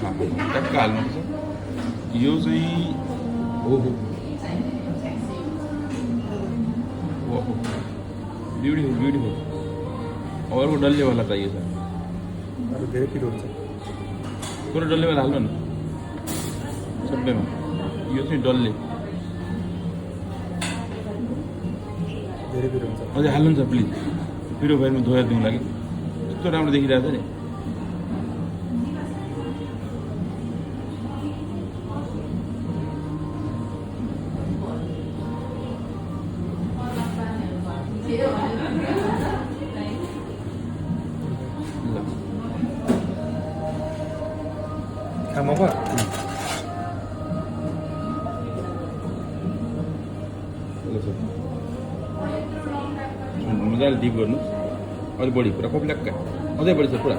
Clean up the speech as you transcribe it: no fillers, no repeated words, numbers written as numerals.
टक्क हाल्नुपर्छ यो चाहिँ ओहो ओहो ब्युटिफुल ब्युटिफुल अर्को डल्लेवाला चाहियो सर अरू धेरै पिरो हुन्छ पुरो डल्लेवाला हाल्नु न सबैमा यो चाहिँ डल्ले धेरै पिरो हुन्छ अझै हाल्नु नि त प्लिज पिरो भएर म धोएर दिनु लागि कस्तो राम्रो देखिरहेको छ नि ल खामा पो मजाले डिप गर्नु अझै बढी पुरा कपिलक्का अझै बढी छ पुरा